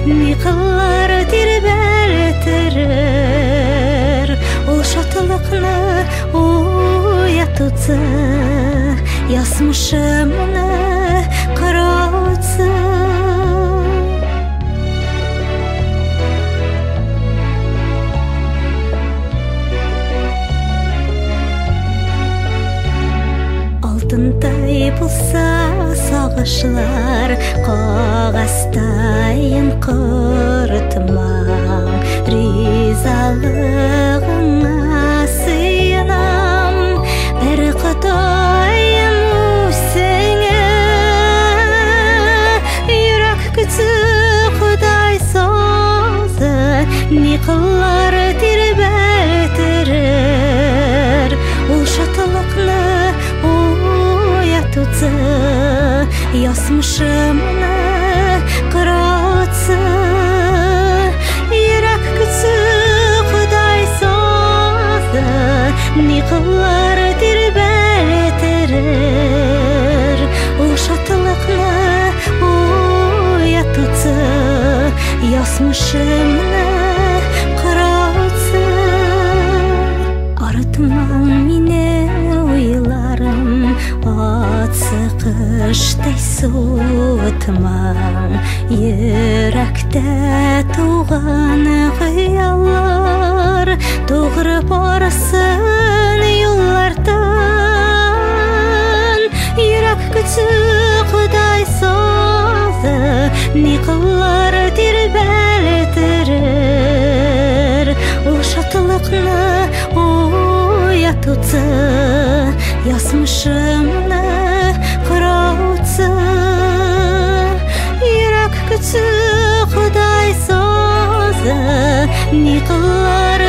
ни кыллар тирбәлтерер ул шатлыкны уятучы, язмышымны кыраучы. Алтындай булса сагышлар, кагазтаен корытмаң, ризалыгыңа сыенам, бер Ходаем үзеңә. Йөрәк көче Ходай сазы, ни кыллар тирбәлтерер ул шатлыкны уятучы, язмышымны кыраучы. Йөрәк көче Ходай сазы, ни кыллар тирбәлтерер ул шатлыкны уятучы, язмышымны кыраучы. Арытмаң мине, уйларым, атсы кыштай суытмаң, йөрәктә туган хыяллар тугры барсын юллардан. Йөрәк көче Ходай сазы, ни кыллар тирбәлтерер ул шатлыкны уятучы, язмышымны кыраучы. Йөрәк көче Ходай сазы, ни кыллар